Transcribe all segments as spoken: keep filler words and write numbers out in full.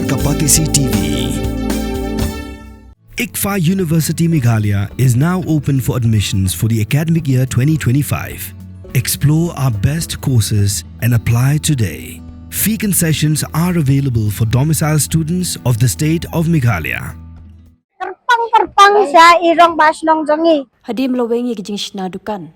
Kapatisi T V. ICFAI University Meghalaya is now open for admissions for the academic year twenty twenty-five. Explore our best courses and apply today. Fee concessions are available for domicile students of the state of Meghalaya. Kyrpang kyrpang sha i rangbah shnong jong ngi. Hadien ba la weng ïa ki jingshna dukan,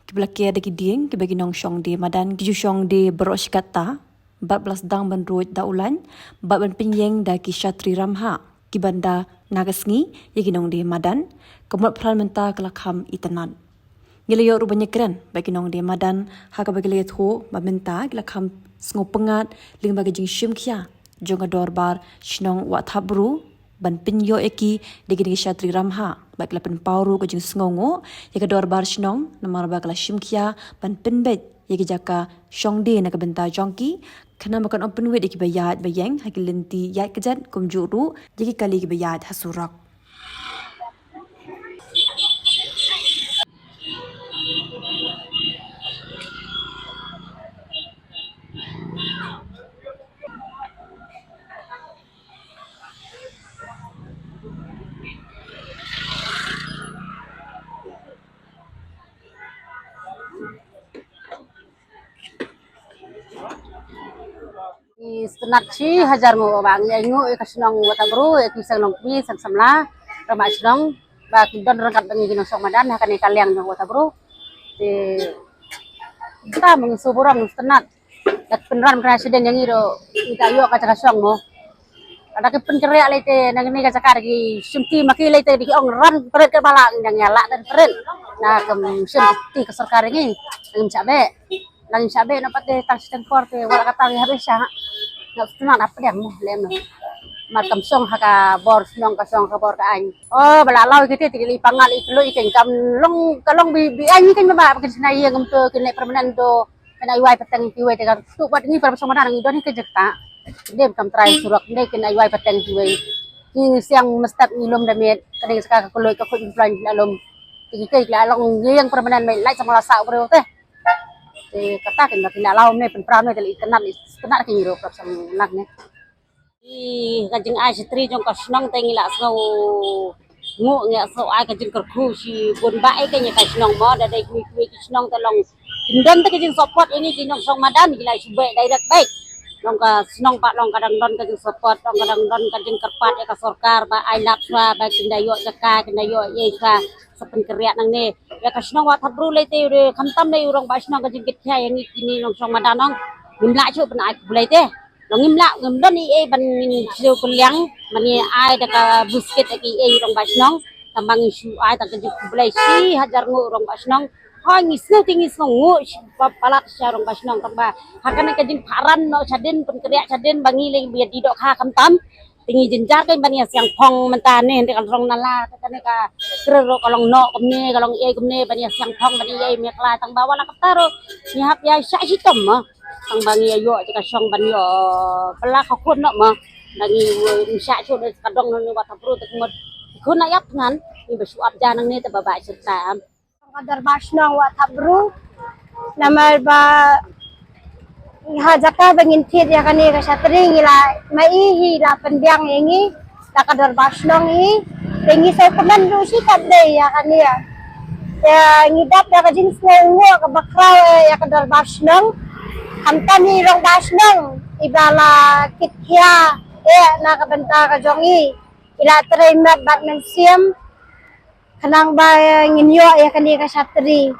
kiba la ker da ki dieng, kiba ki nongshong die madan ki ju shong die baroh shi katta, bad ba la sdang ban ruid da u lain bad ban pynïeng da ki shatri ramhah, kiba ynda na ka sngi ïa ki nongdie madan, ka mut phran mynta ka la kham itynnad. Ngi la ïoh ruh ban ïakren bad ki nongdie madan ha kaba ki la ïathuh ba mynta ki la kham sngewpyngngad lyngba ka jingshim khia jong ka dorbar shnong Wahthapbru ban pynïoh ïa ki da kine ki shatri ramhah, bad ki la pynpaw ruh ka jingsngewnguh ïa ka dorbar shnong namar ba ka la shim khia ban pynbeit ïa ki jaka shong die na ka bynta jong ki, khnang ba kan ym pynwit ïa kiba ïaid ba ïeng ha ki lynti ïaid kjat, kumjuh ruh ïa ki kali kiba ïaid ha surok. Ngi sngewtynnat shi hajar nguh ba ngi ainguh ïa ka shnong Wahthapbru, ïa ki seng nongkmie seng samla rangbah shnong ba ki don ryngkat bad ngi ki nongshong madan ha kane ka liang jong Wahthapbru. Te kita ngi sngewburom, ngi sngewtynnat. Da pynran kane shadien ïa ngi ruh ngi da ïoh ka jaka shong mo. Lada ki pynkhreh lei te na kane ka jaka da ki shim ti ma ki lei te da ki ong ran pret ka ba la ngi dang ïa lah dan pret. Na kam shim ti ka sorkar ïa ngi. Ngim shah beh. Nang shah beh na pat te tang shiteng por te wala ka tang ïa habis shah. Nga sngewtynnat na pdiang mo lem no. Mar kam shong ha ka bor shnong, ka shong ha ka bor ka aiñ. Oh, ba la law kite te ki lei pangal i kloi i keng kam long, ka long bi, bi aiñ i keng ba ba kin shna ïa ngam to kin leh permanent to. Kin ai wai pateng kiwei te ka tu bad ngi para shong madan ngi don hi ka jaka. Dem kam trai surok de kin ai wai pateng kiwei. Ngi siang mestap ngi lum da met ka dei ka kloi ka khuid plan la lum. Ti ki la long ngi yang permanent mai lai sama la sa breu te. Te kata kin ba kin la law me pynpra me te la itynnat, itynnat ki ro para shong nak ne. Ïa ka jingai shatri jong ka shnong te ngi la sngew nguh, ngi la sngew ai ka jingkyrkhu shibun ba ïa ka, ïa ka shnong mo, da dei kiwei kiwei ki shnong te long kim don te ka jingsupport ïa ngi ki nongshong madan, ngi la shu beh direct beh. Long ka shnong pat long ka dang don ka jingsupport, long ka dang don ka jingkyrpad ïa ka sorkar ba ai lap shuwa ba kin da ïoh jaka, kin da ïoh ïa ka sa pynkhreh nangne. Ïa ka shnong Wahthapbru lei te u de khamtam lei u rangbah shnong ka jingkit khia ïa ngi kine nongshong madan ong. Ngim lah shuh ban ai khublei te. Long ngim lah, ngim don ei ei ban ngin shu kylliang ban ngin ai da ka buskit da ka ei ei rangbah shnong. Tang ba ngin shu ai tang ka jingkhublei shi hajar nguh rangbah shnong. Hooid ngi sngew te ngi sngew nguh shi pa-, palat sha rangbah shnong tang ba ha kane ka jingpharan noh shadien, pynkhreh shadien ba ngi lei ba ïa dih dohkha khamtam. Te ngi jynjar kein ban ïa siang phong mynta ne, hynrei ka rong nala kane ka krer ruh ka long noh kumne, ka long ei kumne ban ïa siang phong ban ïa ei me kla tang ba wala kata ruh ngi hap ïa shah shitom mo. Tang ba ngi ïa ïoh ka shong ban ïoh pala ka khun noh mo. Ngi shah shu ka dong ne Wahthapbru te kumut khun na ïap ngan ngi ba shu ap ja nangne te ba ba shirta am. Ka dorbar shnong Wahthapbru. Namar ba ha jaka ba ngin thied ïa kane ka shatri ngi la ma i hi la pynbiang ïa ngi da ka dorbar shnong hi. Te ngi sngewkmen ruh shi katdei ïa kane. Te ngi dap da ka jingsngewnguh kaba khraw ïa ka dorbar shnong. Khamtam i rangbah shnong iba la kit khia ïa na ka bynta ka jong i. I la trei met bad mynsiem. Khnang ba ngin ïoh ïa kane ka shatri.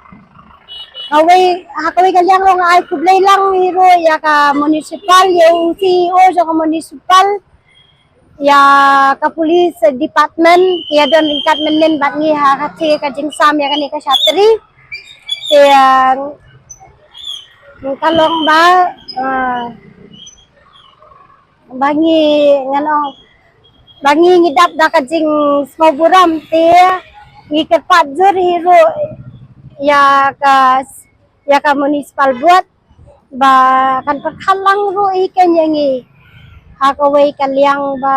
Kawei, ha kawei ka liang long ai khublei lang hi ruh ïa ka municipal, ïa u C E O jong ka municipal, ïa ka police department, ki ïa don ryngkat mynnin bad ngi ha kata ka jingsam ïa kane ka shatri. Te, ah, ka long ba, ah, ba ngi ngan ong ba ngi ngi dap da ka jingsngewburom te ngi kyrpad jur hi ruh ïa ka, ïa ka municipal board ba kan pyrkhat lang ruh hi kein ïa ngi ha kawei ka liang ba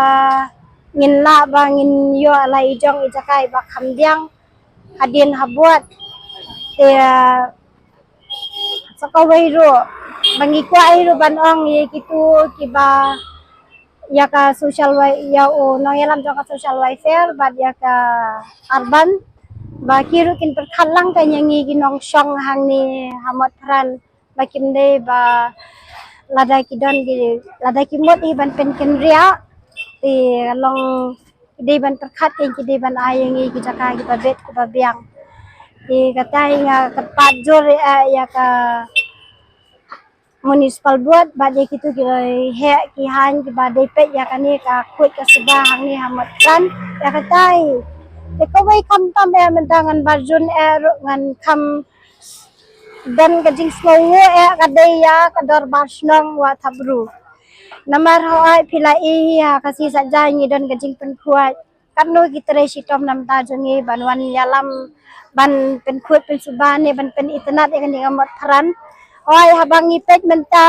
ngin lah ba ngin ïoh la i jong i jaka iba kham biang hadien habud. Te sa kawei ruh ba ngi kwah hi ruh ban ong ïa kitu kiba Ïa ka social wel-, ïa u nongïalam jong ka social welfare bad ïa ka urban, ba ki ruh kin pyrkhat lang ka ïa ngi ki nongshong hangne ha Motphran, ba kim dei ba lada ki don ki, lada ki mut hi ban pynkynriah, te long ki dei ban pyrkhat, ki dei ban ai ïa ngi ki jaka kiba bit kiba biang. Te kata hi nga kyrpad jur ïa, ïa ka municipal board bad ïa kitu ki heh ki haiñ kiba dei peit ïa kane ka khuid ka suba hangne ha Motphran. Ïa kata hi, te kawei khamtam eh mynta ngan bar jun eh ruh ngan kham don ka jingsngewnguh eh ka dei ïa ka dorbar shnong Wah Thapbru. Namar hooid phi la i hi ha ka sngi Saitjaiñ ngi don ka jingpynkhuid. Katno ki trei shitom na bynta jong ngi ban wan ïalam ban pynkhuid pynsuba ne ban pynitynnad ïa kane ka Motphran. Hooid haba ngi peit mynta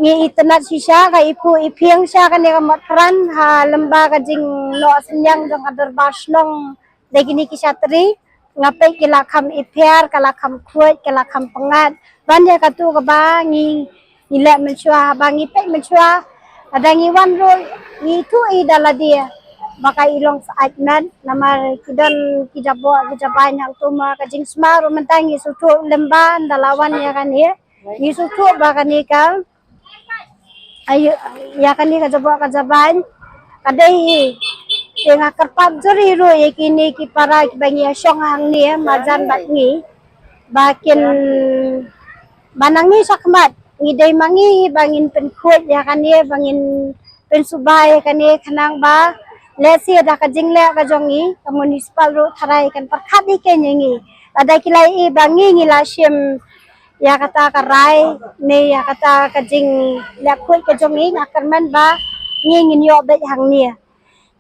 ngi itynnad shisha ka iphuh iphieng sha kane ka Motphran ha lem bad ka jingnoh synñiang jong ka dorbar shnong da kine ki shatri. Nga peit ki la kham ipher, ka la kham khuid, ka la kham pyngngad. Ban ïa katu kaba ngi, ngi leh mynshuwa, haba ngi peit mynshuwa, lada ngi wan ruh ngi ithuh i da lade ba ka i long syaid met, namar ki don ki jaboh ki jabaiñ hangtu, ma ka jingsma ruh mynta ngi sngewthuh lem bad da la wan ïa kane. Ngi sngewthuh ba kane ka, ai, ïa kane ka jaboh ka jabaiñ ka dei hi. Te nga kyrpad jur hi ruh ïa kine ki para kiba ngi ïashong hangne marjan bad ngi, ba kin, ba nangne shakhmat ngi dei ma ngi hi ba ngin pynkhuid ïa kane, ba ngin pynsuba ïa kane, khnang ba lehse da ka jingleh ka jong ngi ka municipal ruh tharai kan pyrkhat hi kein ïa ngi. Lada ki la i ba ngi ngi la shim ïa kata ka rai ne ïa kata ka jingleh khuid ka jong ngi, nga kyrmen ba ngi ngin ïoh beit hangne.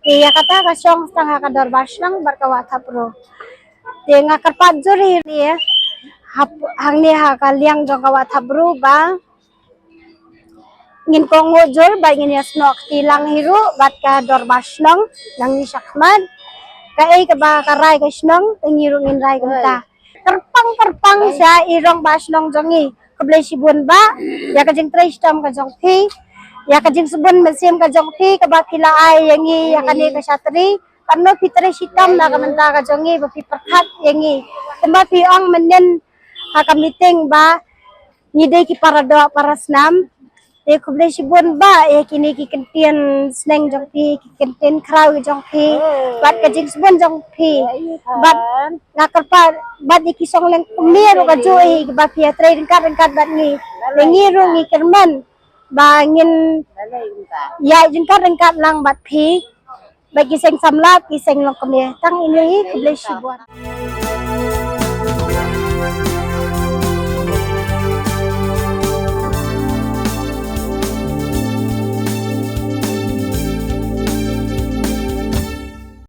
Te ïa kata ka shong tang ha ka dorbar shnong bad ka Wah Thapbru. Te nga kyrpad jur hi ne hap-, hangne ha ka liang jong ka Wah Thapbru ba ngin kohnguh jur bad ngin ïasnoh kti lang hi ruh bad ka dorbar shnong nangne shakhmat. Kaei kaba ka rai ka shnong te ngi ruh ngin rai kumta. Kyrpang kyrpang sha i rangbah shnong jong ngi. Khublei shibun bah ïa ka jingtrei shitom ka jong phi, ïa ka jingsbun mynsiem ka jong phi kaba phi la ai ïa ngi ïa kane ka shatri. Katno phi trei shitom na ka bynta ka jong ngi ba phi pyrkhat ïa ngi. Kumba phi ong mynnin ha ka meeting ba ngi dei ki para doh para snam. Te khublei shibun bah ïa kine ki kyntien sneng jong phi, ki kyntien khraw jong phi bad ka jingsbun jong phi. Bad nga kyrpad bad ïa ki song leng kumne ruh kajuh hi ba phi ïatrei ryngkat ryngkat bad ngi. Te ngi ruh ngi kyrmen ba ngin ïaid ryngkat ryngkat lang bad phi. Bad ki seng samla, ki seng longkmie. Tang ine hi, khublei shibun.